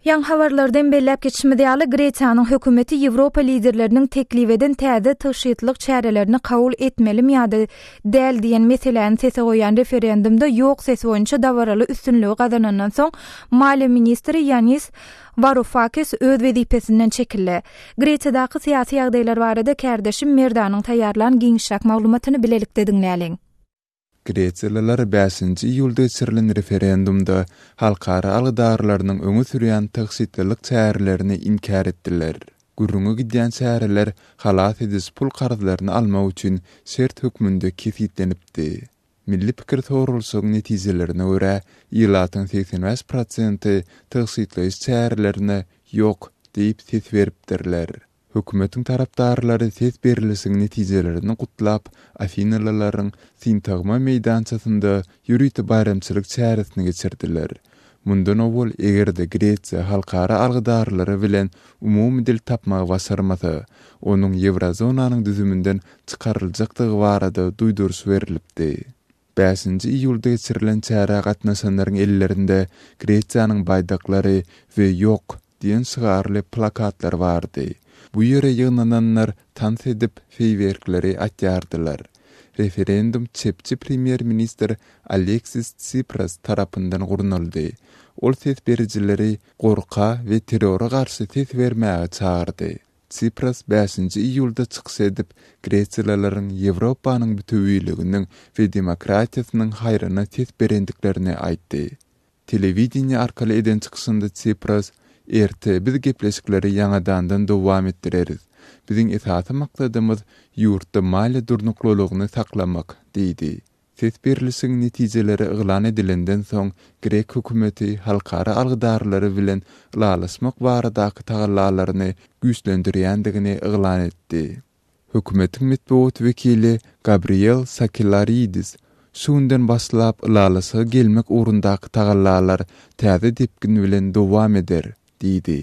Ýaňy habarlardan belläp geçişimiz ýaly, Gresiýanyň hökümeti Ýewropa liderleriniň teklip eden täze tygşytlylyk çärelerini kabul etmelimi ýa-da däl diýen meseläni sese goýan referendumda ýok sesi boýunça dabaraly üstünligi gazanandan soň, maliýe ministri Ýannis Warufakis öz wezipesinden çekildi. Gresiýadaky syýasy ýagdaýlar barada kärdeşim Merdanyň taýýarlan giňişräk maglumatyny bilelikde diňläliň. Gresiýalylar bäşinji iýulda geçirilen referendumda halkara algydarlarynyň öňe sürýän tygşytlylyk çärelerini inkär etdiler. Gürrüňi gidýän çäreler halas ediş pul karzlaryny almak üçin şert hökmünde kesgitlenipdi. Milli pikir soralyşygyň netijelerine görä, ilatyň 85 prosenti tygşytlaýyş çärelerine Ýok diýip ses beripdirler. Hökümetiň tarapdarlary ses berlişigiň netijelerini gutlap, afinalylaryň Sintagma meýdançasynda ýörite baýramçylyk çäresini geçirdiler. Mundan owal, eger-de Gresiýa halkara algydarlary bilen umumy dil tapmagy başarmasa, onuň Ýewrozonanyň düzüminden çykaryljakdygy barada duýduryş berlipdi. Bäşinji iýulda geçirilen çärä gatnaşanlaryň ellerinde Gresiýanyň baýdaklary we Ýok! diýen şygarly plakatlar bardy. Bu ýere ýygnananlar tans edip, feýwerkleri atýardylar. Referendum çepçi premýer-ministr Aleksis Tsipras tarapyndan gurnaldy. Ol ses berijileri gorka we terrora garşy ses bermäge çagyrdy. Tsipras bäşinji iýulda çykyş edip, gresiýalylaryň Ýewropanyň bütewiliginiň we demokratiýasynyň haýryna ses berendiklerini aýtdy. Telewideniýe arkaly eden çykyşynda Tsipras, Erte biz gepleşikleri ýaňadandan dowam etdireris. Biziň esasy maksadymyz ýurtda maliýe durnuklylygyny saklamak diýdi. Ses berlişigiň netijeleri yglan edilenden soň, grek hökümeti halkara algydarlary bilen ylalaşmak baradaky tagallalaryny güýçlendirýändigini yglan etdi. Hökümetiň metbugat wekili Gabriel Sakellaridis, Şu günden başlap ylalaşyga gelmek ugrundaky tagallalar täze depgin bilen dowam eder diýdi.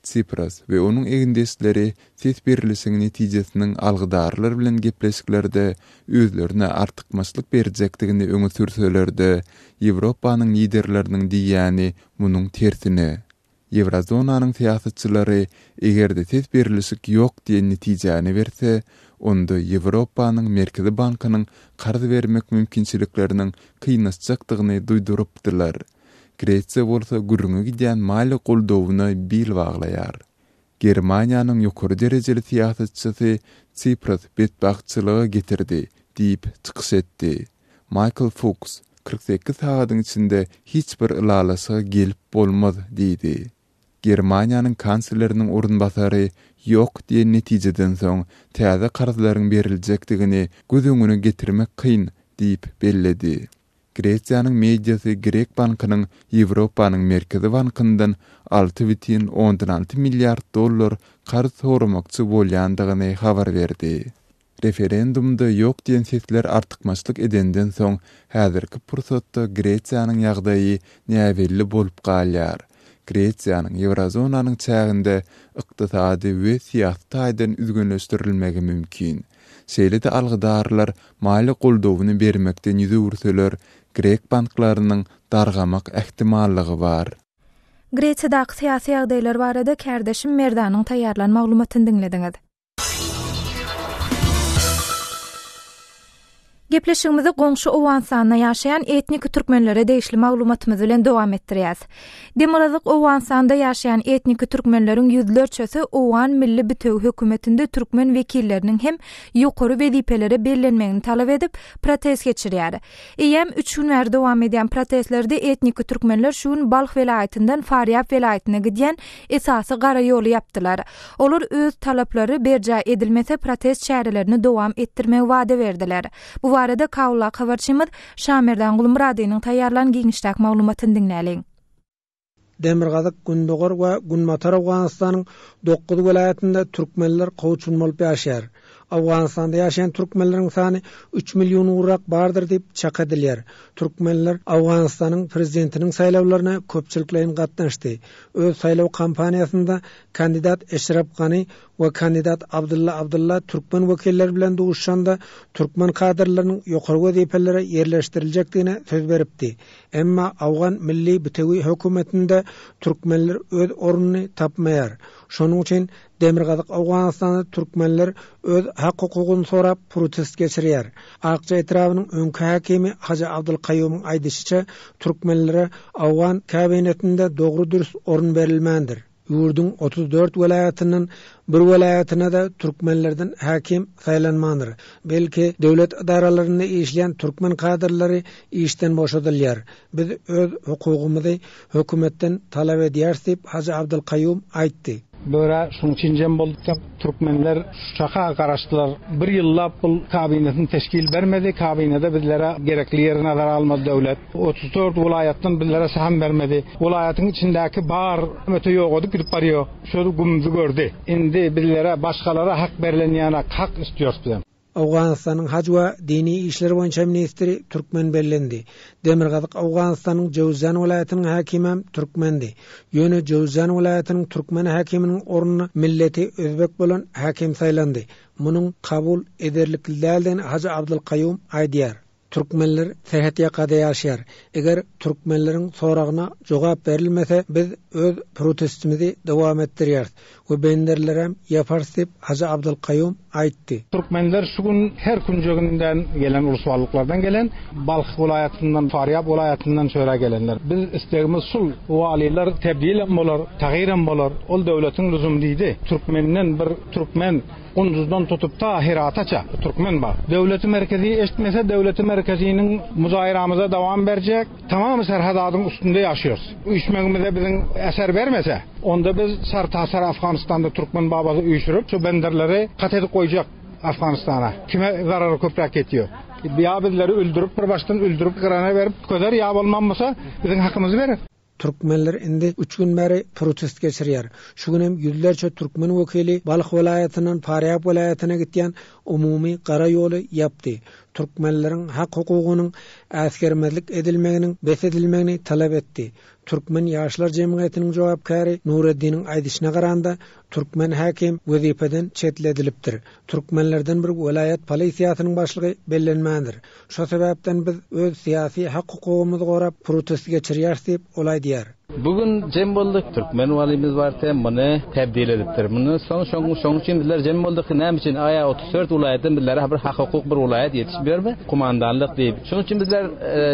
Tsipras we onuň egindeşleri ses berlişigiň netijesiniň algydarlar bilen gepleşiklerde özlerine artykmaçlyk berjekdigini öňe sürseler-de, Ýewropanyň liderleriniň diýýäni munuň tersine. Ýewrozonanyň syýasatçylary eger-de ses berlişik ýok diýen netijäni berse, onda Ýewropanyň Merkezi bankynyň karz bermek mümkinçilikleriniň kynlaşjakdygyny duýdurypdylar. Gresiýa bolsa gürrüňi gidýän maliýe goldawyna bil baglaýar. Germaniýanyň ýokary derejeli syýasatçysy Tsipras betbagtçylyga getirdi diýip çykyş etdi. Maýkl Fuks, 48 sagadyň içinde hiç bir ylalaşyga gelip bolmaz diýdi. Germaniýanyň kansleriniň orunbasary ýok diýen netijeden soň täze karzlaryň beriljekdigini göz öňüne getirmek kyn diýip belledi. Gresiýanyň mediasy grek bankynyň Ýewropanyň Merkezi bankyndan 6,6 milliard dollar karz soramakçy bolýandygyny habar berdi. Referendumda ýok diýen sesler artykmaçlyk edenden soň, häzirki pursatda Gresiýanyň ýagdaýy näbelli bolup galýar. Gresiýanyň Ýewrozonanyň çäginde ykdysady we syýasy taýdan üzňeleşdirilmegi mümkin. Şeýle-de algydarlar maliýe goldawyny bermekden ýüz öwürseler, grek banklarynyň dargamak ähtimallygy bar. Gresiýadaky syýasy ýagdaýlar barada kärdeşim Merdanyň taýýarlan maglumatyny diňlediňiz. Gepleşigimizi goňşy Owganystanda ýaşaýan etniki türkmenlere degişli maglumatymyz bilen dowam etdirýäs. Demirgazyk Owganystanda ýaşaýan etniki türkmenleriň ýüzlerçesi Owgan Milli Bitewi hökümetinde türkmen wekilleriniň hem ýokary wezipelere bellenmegini talap edip, protest geçirýär. Eýýäm üç gün bäri dowam edýän protestlerde etniki türkmenler şu gün Balh welaýatyndan Farýab welaýatyna gidýän esasy gara ýoly ýapdylar. Olar öz talaplary berjaý edilmese protest çärelerini dowam etdirmegi wada berdiler. Bu barada Kabuldaky habarçymyz Şamerdan Gulmyradynyň taýýarlan giňişräk maglumatyny diňläliň. Demirgazyk, Gündogar we Günbatar Owganystanyň dokuz welaýatynda türkmenler kowçum bolup ýaşaýar. Owganystanda ýaşaýan türkmenleriň sany üç million gowrak bardyr diýip çak edilýär. Türkmenler Owganystanyň prezidentiniň saýlawlaryna köpçülikleýin gatnaşdy. Öz saýlaw kampaniýasynda kandidat Eşrep Gani we kandidat Abdylla Abdylla türkmen wekilleri bilen duşuşanda türkmen kadrlarynyň ýokary wezipelere ýerleşdiriljekdigine söz beripdi. Emma Owgan milli bitewi hökümetinde türkmenler öz ornuny tapmaýar. Şonuň üçin Demirgazyk Owganystanda türkmenler öz hak-hukugyny sorap protest geçirýär. Akja etrabynyň öňki häkimi Hajy Abdylkaýumyň aýdyşyça, türkmenlere owgan kabinetinde dogry-dürs orun berilmändir. Ýurduň 34 welaýatyndan bir welaýatyna-da türkmenlerden häkim saýlanmandyr. Belki, döwlet edaralarynda işleýän türkmen kadrlary işden boşadylýar. Biz öz hukugymyzy hökümetden talap edýäris diýip, Hajy Abdylkaýum aýtdy. Börä şuň üçin jem bolduk. Türkmenler şu çaka garaşdylar. Bir ýyllap bul kabinesini teşkil bermedi. Kabinede bizlere gerekli ýeri nazara almady döwlet. 34 welaýatdan bizlere saham bermedi. Welaýatyň içindäki bar öte ýogadyp gidip barýo. Şol gümümizi gördi. Indi bizlere başgalara hak berlen ýanak hak istiýors bizem. Owganystanyň haj we dini işler boýunça ministri türkmen bellendi. Demirgazyk Owganystanyň Jöwüzjan welaýatynyň häkimem türkmendi. Ýöne Jöwüzjan welaýatynyň türkmen häkiminiň ornuna milleti özbek bolan häkim saýlandy. Munuň kabul ederlikli däldigini Hajy Abdylkaýum aýdýar. Türkmenler serhet ýakada ýaşaýar. Eger türkmenleriň soragyna jogap berilmese, biz öz protestimizi dowam etdirýäris we benderlerem ýaparys diýip, Hajy Abdylkaýum aýtdy. Türkmenler şu gün her künjeginden gelen ulusballyklardan gelen, Balh welaýatyndan, Farýab welaýatyndan şöra gelenler. Biz islegimiz şul, walylar tebdilem bolar, tagýyrem bolar, ol döwletiň lüzum diýdi. Türkmenden bir türkmen Gunduzdan tutup ta Herataça türkmen bar. Döwleti merkezi eşitmese döwleti merkeziniň muzaýramyza dowam berjek. Tamamy serhadadyň üstünde ýaşýarys. Üýşmegimize biziň eser bermese, onda biz sartasar Afganystanda türkmen babasy üýşürip şu benderleri kat edip goýjak Afganystana. Kime zarary köpräk ýetýär. Ýa bizleri öldürip bir başdan öldürip gyrana berip tükezer ýa bolman bolsa biziň hakymyzy berer. Türkmenler indi üç gün bäri protest geçirýär. Şu gün hem ýüzlerçe türkmen wekili Balh welaýatyndan Farýab welaýatyna gitýän umumy gara ýoly ýapdy. Türkmenleriň hak-hukugynyň äsgermezlik edilmeginiň bes edilmegini talap etdi. Türkmen ýaşlar jemgyýetiniň jogapkäri Nureddiniň aýdyşyna garanda, türkmen häkim wezipeden çetledilipdir. Türkmenlerden bir welaýat polisiýasynyň başlygy bellenmändir. Şo sebäpden biz öz syýasy hak-hukugymyzy gorap protest geçirýäris diýip, ol aýdýar. Bu gün jem bolduk. Türkmen walymyz bar te muny tebdil edipdir. Mundan soň şoň şoň üçin bizler jem bolduk. Näme üçin aýa 34 welaýatdan bizlere bir hak-hukuk bir welaýat ýetişmiýormy? Kumandanlyk diýip. Şoň üçin bizler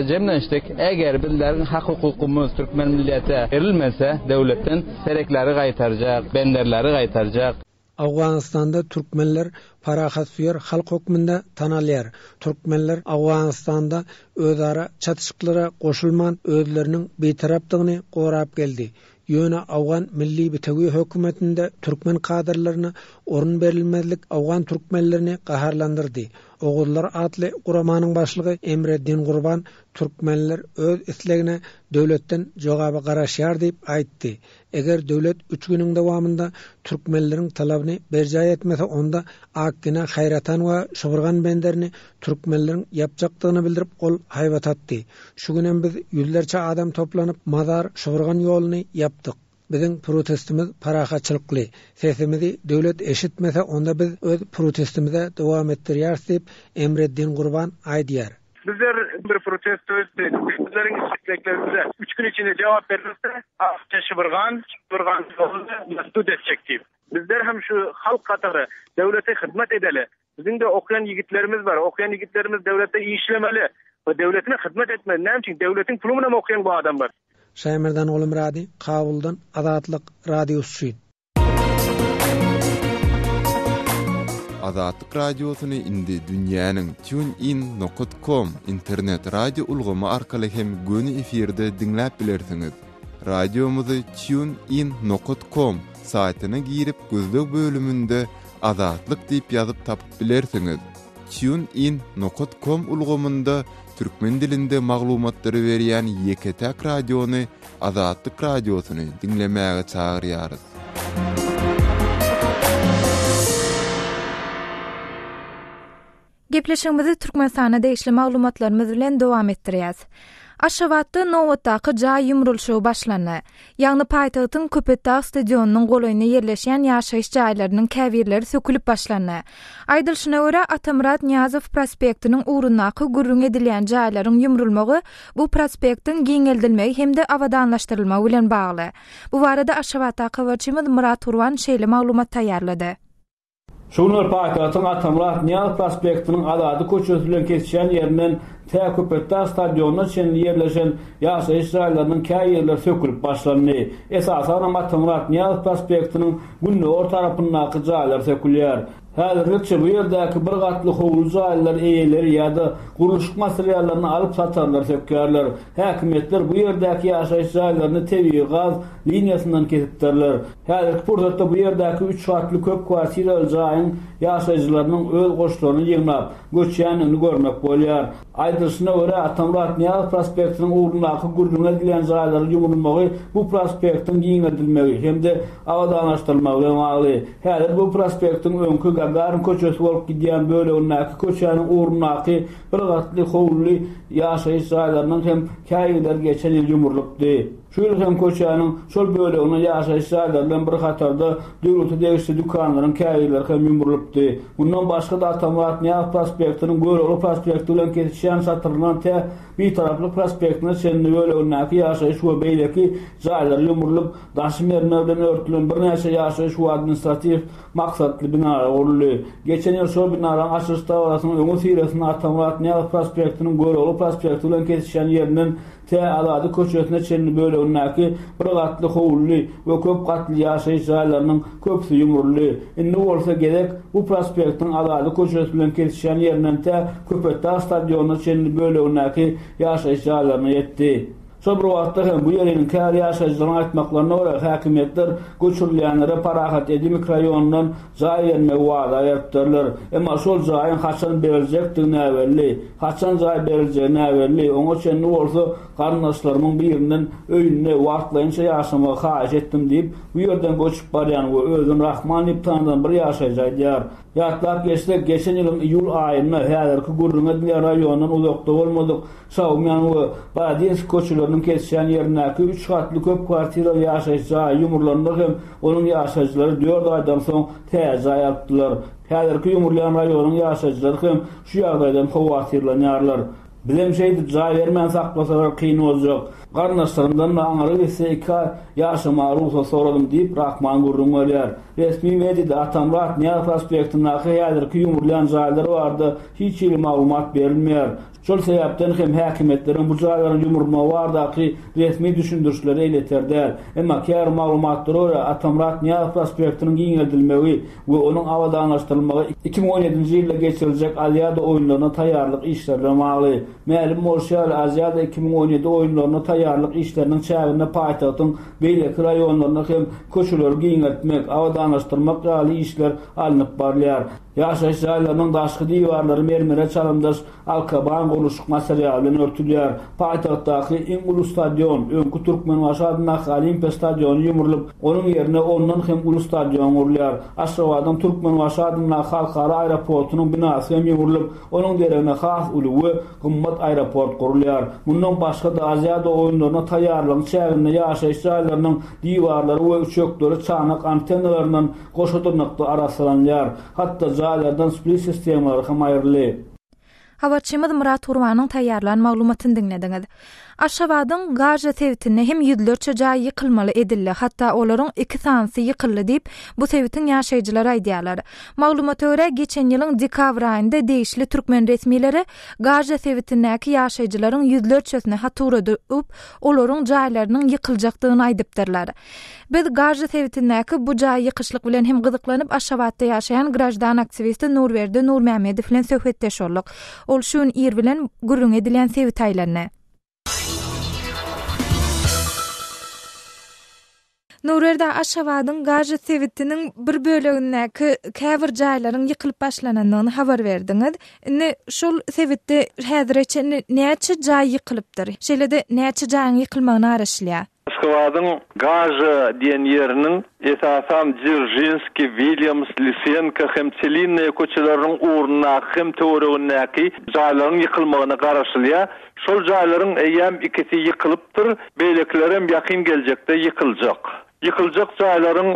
jemlenişdik. Eger bizleriň hak-hukukymyz türkmen millete berilmese döwletden serekleri gaýtarjak, benderleri gaýtarjak. Owganystanda türkmenler parahatsöýer halk hökmünde tanalýar. Türkmenler Owganystanda özara çatyşyklara goşulman özleriniň bitarapdygyny gorap geldi. Ýöne owgan milli bitewi hökümetinde türkmen kadrlaryna orun berilmezlik owgan türkmenlerini gaharlandyrdy. Oguzlar atly guramanyň başlygy Emreddin Gurban türkmenler öz islegine döwletden jogaba garaşýar diýip aýtdy. Eger döwlet üç günüň dowamynda türkmenleriň talabyny berjaý etmese onda Akgina, Haýratan we Şybyrgan benderini türkmenleriň ýapjakdygyny bildirip ol haýbat atdy. Şu günem biz ýüzlerçe adam toplanyp Mazar, Şybyrgan ýoluny ýapdyk. Biziň protestimiz parahatçylykly. Sesimizi döwlet eşitmese onda biz öz protestimize dowam etdirýäris diýip Emreddin Gurban aýdýar. Bizler bir protesto etdik. Bizleriň isteklerimize üç gün içinde cevap berilse, Akça Şybyrgan, Şybyrgan ýoluny mesdud etjek diýip. Bizler hem şu halk katary döwlete hyzmat edeli. Biziň de okuýan ýigitlerimiz bar. Okuýan ýigitlerimiz döwletde işlemeli we döwletine hyzmat etmeli. Näme üçin? Döwletiň puly bilen okuýan bu adamlar. Şaýmerdan Gulumyrady, Kabuldan, Azatlyk Radiosy üçin. Azatlyk Radiosyny indi dünýäniň TuneIn nokat com internet radio ulgamy arkaly hem göni efirde diňläp bilersiňiz. Radiomyzy TuneIn nokat com saýtyna girip gözleg bölüminde Azatlyk diýip ýazyp tapyp bilersiňiz. TuneIn nokat com ulgamynda türkmen dilinde maglumatlary berýän ýeke-täk radiony Azatlyk Radiosyny diňlemäge çagyrýarys. Gepleşigimizi Türkmenistana degişli maglumatlarymyz bilen dowam etdirýäs. Aşgabatda nobatdaky jaý ýumrulyşygy başlandy. Ýagny paýtagtyň Köpetdag stadionynyň golaýynda ýerleşýän ýaşaýyş jaýlarynyň käbirleri sökülip başlandy. Aýdylyşyna görä, Atamyrat Nyýazow prospektiniň ugrundaky gürrüňi edilýän jaýlaryň ýumrulmagy bu prospektiň giňeldilmegi hem-de abadanlaşdyrylmagy bilen bagly. Bu barada Aşgabatdaky habarçymyz Myrat Gurban şeýle maglumat taýýarlady. Şu günler paýtagtyň Atamyrat Nyýazow prospektiniň Azady köçesi bilen kesişýän ýerinden tä Köpetdag stadionyna çenli ýerleşen ýaşaýyş jaýlarynyň käýerleri sökülip başlandy. Esasanam Atamyrat Nyýazow prospektiniň gündogar tarapyndaky jaýlar sökülýär. Häzirlikçe bu ýerdäki bir gatly howly jaýlar eýeleri ýa-da gurluşyk materiallaryny alyp satarlar sökýärler. Häkimiýetler bu ýerdäki ýaşaýyş jaýlaryny tebigy gaz liniýasyndan kesipdirler. Häzirki pursatda bu ýerdäki üç gatly köp kwartiraly jaýyň ýaşaýjylarynyň öz goşlaryny ýygnap, göçýändigini görmek bolýar. Aýdylyşyna görä, Atamyrat Nyýazow prospektiniň ugrundaky gürrüňi edilýän jaýlaryň ýumrulmagy bu prospektiň giňeldilmegi hem-de abadanlaşdyrylmagy bilen bagly. Häzir bu prospektiň öňki Gagarin köçesi bolup gidýän bölegindäki köçäniň ugrundaky bir gatly howluly ýaşaýyş jaýlarynyň hem käbirleri geçen ýyl ýumrulypdy. Şu ýyl hem köçäniň şol böleginde ýaşaýyş jaýlary bilen bir hatarda döwlete degişli dükanlaryň käbirleri hem ýumrulypdy. Mundan başga-da Atamyrat Nyýazow prospektiniň Görogly prospekti bilen kesişýän çatryndan tä Bitaraplyk prospektine çenli bölegindäki ýaşaýyş we beýleki jaýlar ýumrulyp, daşy mermer bilen örtülen birnäçe ýaşaýyş we administratiw maksatly binalar guruldy. Geçen ýyl şol binalaryň açylyş dabarasynyň öňüsyrasynda Atamyrat Nyýazow prospektiniň Görogly prospekti bilen kesişýän ýerinden Tä Azady köçesine çenli bölegindäki bir gatly howluly we köp gatly ýaşaýyş jaýlarynyň köpüsi ýumruldy. Indi bolsa gezek bu prospektiň Azady köçesi bilen kesişýän ýerinden tä Köpetdag stadionyna çenli bölegindäki ýaşaýyş jaýlaryna ýetdi. Şol bir wagtda hem bu ýeriniň käbir ýaşaýjylaryň aýtmaklaryna görä, häkimiýetler göçürilýänlere Parahat Edi mikroraýonyndan jaý bermegi wada beripdirler. Emma şol jaýyň haçan beriljekdigi näbelli. Haçan jaý beriljegi näbelli. Oňa çenli bolsa garyndaşlarymyň birinden öýünde wagtlaýynça ýaşamagy haýyş etdim diýip, bu ýerden göçüp barýan we özüni Rahman diýip tanadan bir ýaşaýjy aýdýar. Ýatlap geçsek, geçen ýylyň iýul aýynda häzirki gürrüňi edilýän raýondan uzakda bolmadyk Şaumýan we Baradinsk köçeleriniň kesişýän ýerindäki üç gatly köp kwartiraly ýaşaýyş jaýy ýumrulanda hem onuň ýaşaýjylary dört aýdan soň täze jaý alypdylar. Häzirki ýumrulýan raýonyň ýaşaýjylary hem şu ýagdaýdan howatyrlanýarlar. Bizem şeýdip jaý bermän saklasalar kyn boljak. Garyndaşlarymdan-da aňyry gitse iki aý ýaşamaga rugsat soradym diýip, Rahman gürrüň berýär. Resmi mediada Atamyrat Nyýazow prospektindäki häzirki ýumrulýan jaýlar barada hiç hili maglumat berilmeýär. Şol sebäpden hem häkimiýetleriň bu jaýlaryň ýumrulmagy baradaky resmi düşündirişleri elýeter däl. Emma käbir maglumatlara görä, Atamyrat Nyýazow prospektiniň giňeldilmegi we onuň abadanlaşdyrylmagy 2017-nji ýylda geçiriljek Aziada oýunlaryna taýýarlyk işleri bilen bagly. Mälim bolşy ýaly, Aziada 2017 oýunlaryna taýýarlyk işleriniň çäginde paýtagtyň beýleki raýonlarynda hem köçeleri giňeltmek, abadanlaşdyrmak ýaly işler alnyp barylýar. Ýaşaýyş jaýlarynyň daşky diwarlary mermere çalymdaş alkaban gurluşyk materialy bilen örtülýär. Paýtagtdaky iň uly stadion, öňki Türkmenbaşy adyndaky Olimpiýa stadiony ýumrulyp, onuň ýerine ondan hem uly stadion gurulýar. Aşgabadyň Türkmenbaşy adyndaky halkara aeroportunyň binasy hem ýumrulyp, onuň deregine has uly we gymmat aeroport gurulýar. Mundan başga-da, Aziada oýunlaryna taýýarlygyň çäginde ýaşaýyş jaýlarynyň diwarlary we üçekleri çanak antennalaryndan Goşa dyrnakda arassalanylýar. Hatda jaýlardan split sistemalary hem aýryldy. Habarçymyz Myrat Gurbanyň taýýarlan maglumatyny diňlediňiz. Aşgabadyň Gaža sebitinde hem ýüzlerçe jaý ýykylmaly edildi, hatda olaryň iki sanysy ýykyldy diýip, bu sebitiň ýaşaýjylary aýdýarlar. Maglumata görä, geçen ýylyň dekabr aýynda degişli türkmen resmileri Gaža sebitindäki ýaşaýjylaryň ýüzlerçesini hat ugradyp, olaryň jaýlarynyň ýykyljakdygyny aýdypdyrlar. Biz Gaža sebitindäki bu jaý ýykyşlyk bilen hem gyzyklanyp, Aşgabatda ýaşaýan graždan aktiwisti Nurberdi Nurmämmedow bilen söhbetdeş bolduk. Ol şu gün ir bilen gürrüňi edilýän sebite aýlandy. Nurberdi aga, Aşgabadyň Gaža sebitiniň bir bölegindäki käbir jaýlaryň ýykylyp başlanandygyny habar berdiňiz. Indi şol sebitde häzire çenli näçe jaý ýykylypdyr? Şeýle-de näçe jaýyň ýykylmagyna garaşylýar? Aşgabadyň Gaža diýen ýeriniň, esasan Dzeržinskiý, Wilýams, Lisenko hem Tselinnaýa köçeleriniň ugrundaky hem töweregindäki jaýlaryň ýykylmagyna garaşylýar. Şol jaýlaryň eýýäm ikisi ýykylypdyr, beýlekilerem ýakyn geljekde ýykyljak. Ýykyljak jaýlaryň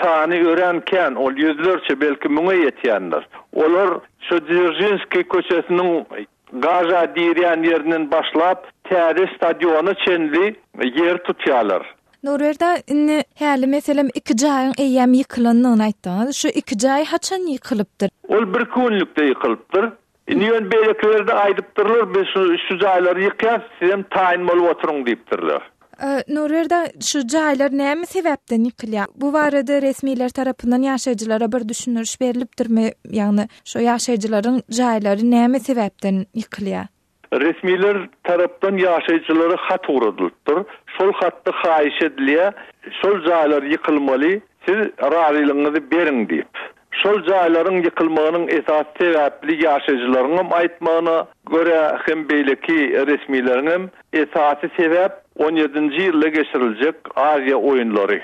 sany örän kän, ol ýüzlerçe, belki müňe ýetýändir. Olar şu Dzeržinskiý köçesiniň Gaža diýilýän ýerinden başlap, täze stadiona çenli ýer tutýarlar. Nurberdi aga, indi häli meselem iki jaýyň eýýäm ýykylandygyny aýtdyňyz. Şu iki jaý haçan ýykylypdyr? Ol birki günlükde ýykylypdyr. Indi ýöne beýlekileri-de aýdypdyrlar, biz şu şu jaýlary ýykýas, sizem taýyn bolup oturyň diýipdirler. Nurberdi aga, şu jaýlar näme sebäpden ýykylýar? Bu barada resmiler tarapyndan ýaşaýjylara bir düşündiriş berlipdirmi? Ýagny şo ýaşaýjylaryň jaýlary näme sebäpden ýykylýar? Resmiler tarapdan ýaşaýjylara hat ugradylypdyr. Şol hatda haýyş edilýär, şol jaýlar ýykylmaly, siz razylygyňyzy beriň diýip. Şol jaýlaryň ýykylmagynyň esasy sebäpli ýaşaýjylaryňam aýtmagyna görä hem beýleki resmileriňem esasy sebäp on ýedinji ýylda geçiriljek Aziýa oýunlary.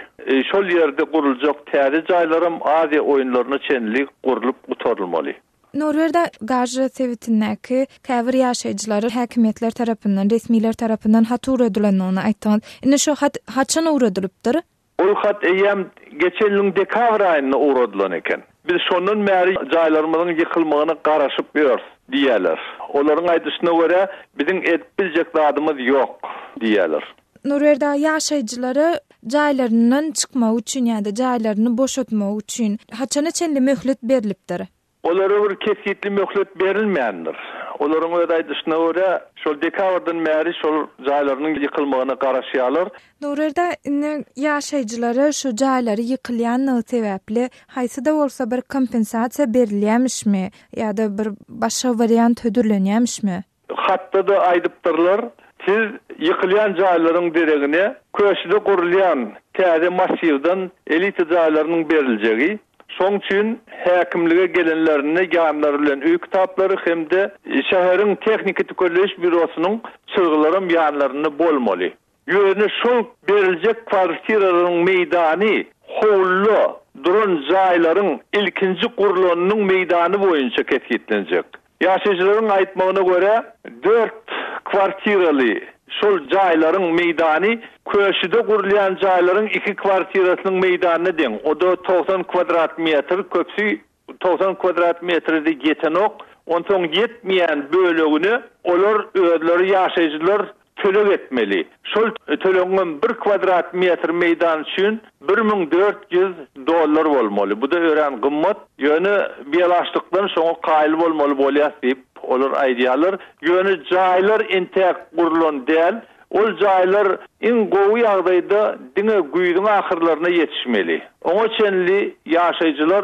Şol ýerde guruljak täze jaýlaram Aziýa oýunlaryna çenli gurlup gutarylmaly. Nurberdi Gaža sebitindäki käbir ýaşaýjylara häkimiýetler tarapyndan, resmiler tarapyndan hat ugradylandygyny aýtdyňyz. Indi şo hat haçan ugradylypdyr? Ol hat eýýäm geçen ýylyň dekabr aýynda ugradylan eken. Biz şondan bäri jaýlarymyzyň ýykylmagyna garaşyp ýörüs diýýärler. Olaryň aýdyşyna görä, biziň edip biljek zadymyz ýok diýýärler. Nurberdi aga, ýaşaýjylara jaýlaryndan çykmagy üçin ýa-da jaýlaryny boşatmagy üçin haçana çenli möhlet berlipdir? Olara bir kesgitli möhlet berilmändir. Olaryň öz aýdyşyna görä, şol dekabrdan bäri şol jaýlarynyň ýykylmagyna garaşýarlar. Nurberdi, indi ýaşaýjylara şu jaýlary ýykylýanlygy sebäpli haýsy-da bolsa bir kompensasiýa berilýämişmi ýa-da bir başga wariant hödürlenýämişmi? Hatda-da aýdypdyrlar, Siz ýykylýan jaýlaryň deregine Köşüde gurulýan täze massiwden elita jaýlarynyň beriljegi, şoň üçin häkimlige gelenlerinde ýanlary bilen öý kitaplary hem-de şäheriň tehniki tükelleýiş býurosynyň çyzgylaram ýanlarynda bolmaly. Ýöne şol beriljek kwartiralaryň meýdany howluda duran jaýlaryň ilkinji gurlanynyň meýdany boýunça kesgitlenjek. Ýaşaýjylaryň aýtmagyna görä, dört kwartiraly şol jaýlaryň meýdany Köşüde gurulýan jaýlaryň iki kwartirasynyň meýdanyna deň, o-da 90 kwadrat metr, köpüsi 90 kwadrat metre-de ýetenok. Onsoň ýetmeýän bölegine olar özleri ýaşaýjylar töleg etmeli. Şol tölegiňem bir kwadrat metr meýdan üçin 1400 dollar bolmaly. Bu-da örän gymmat. Ýöne bialaçlykdan şoňa kaýyl bolmaly bolýas diýip, olar aýdýarlar. Ýöne jaýlar entäk gurlan däl. Ol jaýlar iň gowy ýagdaýda diňe güýzüň ahyrlaryna ýetişmeli. Oňa çenli ýaşaýjylar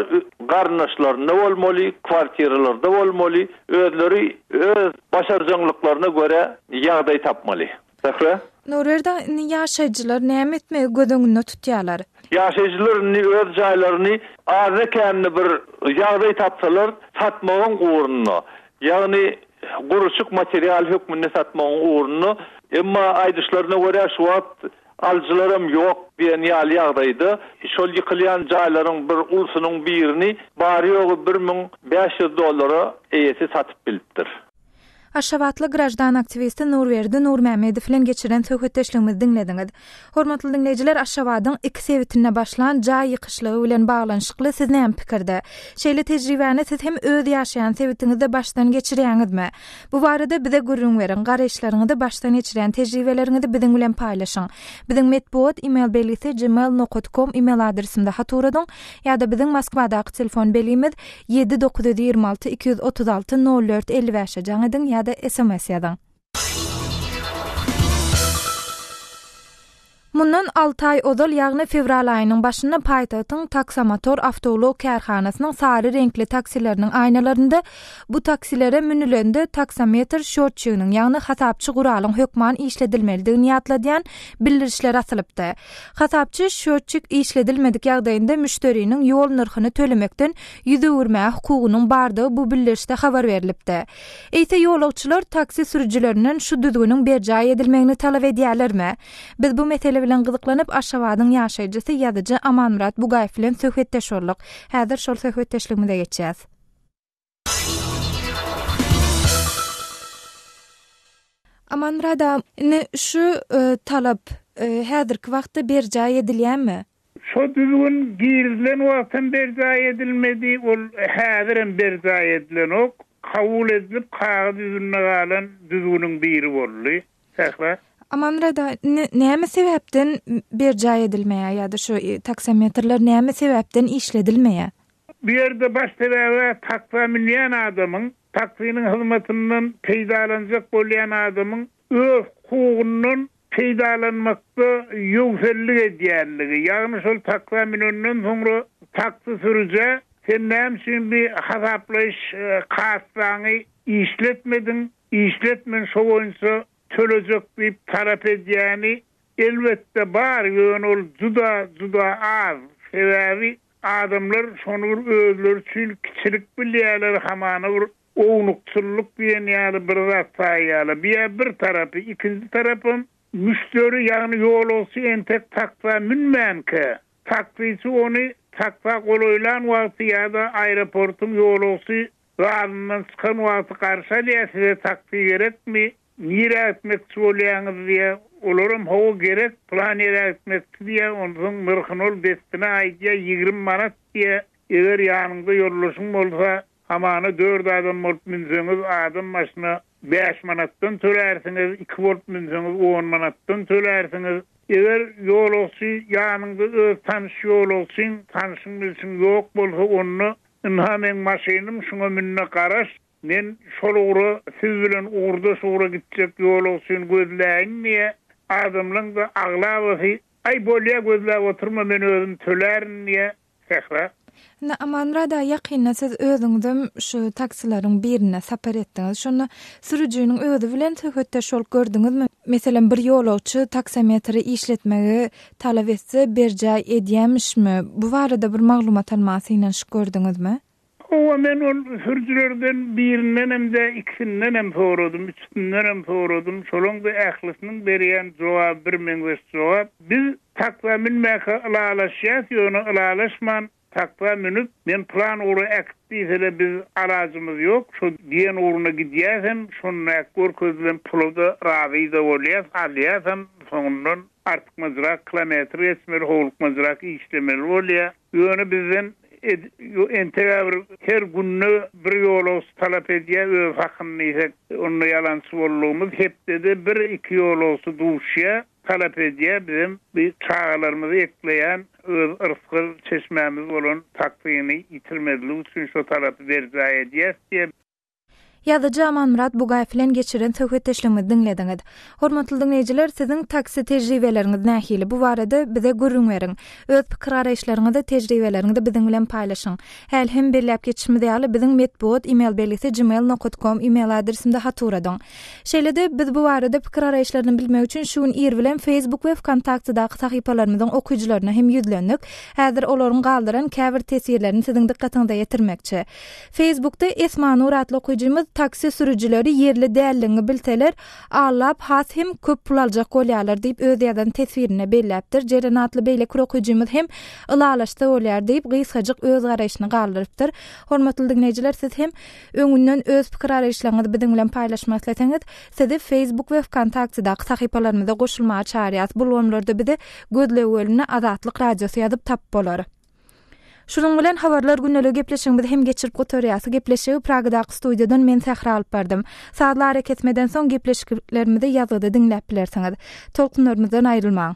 garyndaşlarynda bolmaly, kwartiralarda bolmaly, özleri öz başarjaňlyklaryna görä ýagdaý tapmaly. Sähra. Nurberdi aga, indi ýaşaýjylar näme etmegi göz öňünde tutýarlar? Ýaşaýjylar indi öz jaýlaryny azda-kände bir ýagdaý tapsalar, satmagyň ugrunda. Ýagny gurluşyk material hökmünde satmagyň ugrunda. Emma aýdyşlaryna görä şu wagt alyjylaram ýok diýen ýaly ýagdaýda. Şol ýykylýan jaýlaryň bir ulusynyň birini bary-ýogy 1500 dollara eýesi satyp bilipdir. Aşgabatly graždan aktiwisti Nurberdi Nurmämmedow bilen geçiren söhbetdeşligimizi diňlediňiz. Hormatly diňleýjiler, Aşgabadyň iki sebitinde başlan jaý ýykyşlygy bilen baglanyşykly siz näme pikirde? Şeýle tejribäni siz hem öz ýaşaýan sebitiňizde başdan geçirýäňizmi? Bu barada bize gürrüň beriň, garaýyşlaryňyzy, başdan geçirýän tejribeleriňizi biziň bilen paýlaşyň. Biziň metbugat email belgisi gmail nokat kom email adresimize hat ugradyň ýa-da biziň Moskwadaky telefon belgimiz ýedi 926 236 04 55-e jaň ediň ýa-da sms ýazyň. Mundan alty aý ozal, ýagny fewral aýynyň başynda paýtagtyň Taksomotor awtoulag kärhanasynyň sary reňkli taksileriniň aýnalarynda bu taksilere münülende taksometr şýotçiginiň, ýagny hasapçy guralyň hökman işledilmelidigini ýatladýan bildirişler asylypdy. Hasapçy şýotçik işledilmedik ýagdaýynda müşderiniň ýol nyrhyny tölemekden ýüz öwürmäge hukugynyň bardygy bu bildirişde habar berlipdi. Eýse ýolagçylar taksi sürüjilerinden şu düzgüniň berjaý edilmegini talap edýärlermi? Biz bu mesele bilen. bilen gyzyklanyp, Aşgabadyň ýaşaýjysy, ýazyjy Amanmyrat Bugaýew bilen söhbetdeş bolduk. Häzir şol söhbetdeşligimize geçýäs. Amanmyrat aga, indi şu talap häzirki wagtda berjaý edilýärmi? Şo düzgün girizilen wagtam berjaý edilmedi, ol häzirem berjaý edilenok. Kabul edilip kagyz ýüzünde galan düzgüniň biri boldy. Sähra. Amanmyrat aga, indi näme sebäpden berjaý edilmeýär ýa-da şu taksometrler näme sebäpden işledilmeýär? Bu ýerde baş sebäbi taksa münýän adamyň, taksiniň hyzmatyndan peýdalanjak bolýan adamyň öz hukugyndan peýdalanmakda ýöwsellik edýänligi, ýagny şol taksa münenden soňra taksi sürüjä sen näme üçin bi hasaplaýyş kassaňy işletmediň, işlet men şo boýunça tölejek diýip talap edýäni elbetde bar, ýöne ol juda, juda az. Sebäbi Adamlar şony bir özleri üçin kiçilik bilýärler, hamana bir ownukçyllyk diýen ýaly bir zat saýýarlar. Bu-ýa bir tarapy. Ikinji tarapam, müşderi, ýagny ýolagçy entek taksa münmänkä, taksiçi ony taksa golaýlan wagty ýa-da aeroportuň ýolagçy zalyndan çykan wagty garşy alýar, size taksi gerekmi? Nirä gitmekçi bolýaňyz diýýär. Olaram hawa gerek, pylan ýere gitmekçi diýýär. Onsoň nyrhyny ol dessine aýdýar, 20 manat diýýär. Eger ýanyňda ýoldaşyň bolsa, hamana dört adam bolup münseňiz, adam başyna bäş manatdan tölärsiňiz, iki bolup münseňiz, on manatdan tölärsiňiz. Eger ýolagçy ýanyňda öz tanyş ýolagçyň, tanşyň-bilşiň ýok bolsa, onda ynha meň maşynym, şuňa mün-de garaş, Men şol ugra siz bilen ugurdaş ugra gitjek ýolagçyny gözläýin diýýä. Adamlaň-da aglabasy, Aý, bolýa, gözläp oturma, men özüm tölärin diýýä. Sähra. Indi Amanmyrat aga, ýakynda siz özüňizem şu taksileriň birinde sapar etdiňiz. Şonda sürüjiniň özi bilen söhbetdeş bolup gördüňizmi? Meselem, bir ýolagçy taksometri işletmegi talap etse, berjaý edýämişmi? Bu barada bir maglumat almaga synanyşyp gördüňizmi? Hawa, men ol sürüjilerden birindenem-de, ikisindenem soradym, üçüsindenem soradym. Şolaň-da ählisiniň berýän jogaby birmeňzeş jogap. Biz taksa münmäkä ylalaşýas, ýöne ylalaşman taksa münüp, men pylan ugra äkit diýsele biz alajymyz ýok, şo diýen ugruna gidýäsem, şondaky görkezilen pula-da razy-da bolýas, alýasam, soňundan artykmajrak kilometr geçmeli, howlukmajrak işlemeli bolýar. Ýöne bizden entegä bir her günde bir ýolagçy talap edýär öz hakyny diýsek, onda ýalançy boldugymyz. Hepdede bir-iki ýolagçy duşýar, talap edýär. Bizem bi çagalarymyzy ekleýän öz yrsgal çeşmämiz bolan taksini ýitirmezlik üçin şo talapy berjaý edýäs diýýär. Ýazyjy Amanmyrat Bugaýew bilen geçiren söhbetdeşligimizi diňlediňiz. Hormatly diňleýjiler, siziň taksi tejribeleriňiz nähili? Bu barada bize gürrüň beriň. Öz pikir-garaýyşlaryňyzy, tejribeleriňizi biziň bilen paýlaşyň. Häli hem belläp geçişimiz ýaly, biziň metbugat e-mail belgisi gmail nokat kom e-mail adresimize hat ugradyň. Şeýle-de, biz bu barada pikir-garaýyşlaryny bilmek üçin şu gün ir bilen Facebook we Wkontaktedaky sahypalarymyzyň okyjylaryna hem ýüzlendik. Häzir olaryň galdyran käbir teswirlerini siziň dykgatyňyza ýetirmekçi. Facebookda Esmanur atly okyjymyz taksi sürüjileri ýerli dälligiňi bilseler, allap has hem köp pul aljak bolýarlar diýip öz ýazan teswirinde belläpdir. Jeren atly beýleki bir okyjymyz hem ylalaşsa bolýar diýip gysgajyk öz garaýşyny galdyrypdyr. Hormatly diňleýjiler siz hem öňünden öz pikir garaýyşlaryňyzy biziň bilen paýlaşmak isleseňiz, sizi Facebook we Wkontaktedaky sahypalarymyza goşulmaga çagyrýas. Bu ulgamlarda bizi gözleg bölümine Azatlyk Radiosy ýazyp tapyp bolar. Şunuň bilen Habarlar gündeliği gepleşigimizi hem geçirip gutarýas. Gepleşigi Pragadaky studiýadan men Sähra alyp bardym. Sazly arakesmeden soň gepleşiklerimizi ýazgyda diňläp bilersiňiz. Tolkunlarymyzdan aýrylmaň.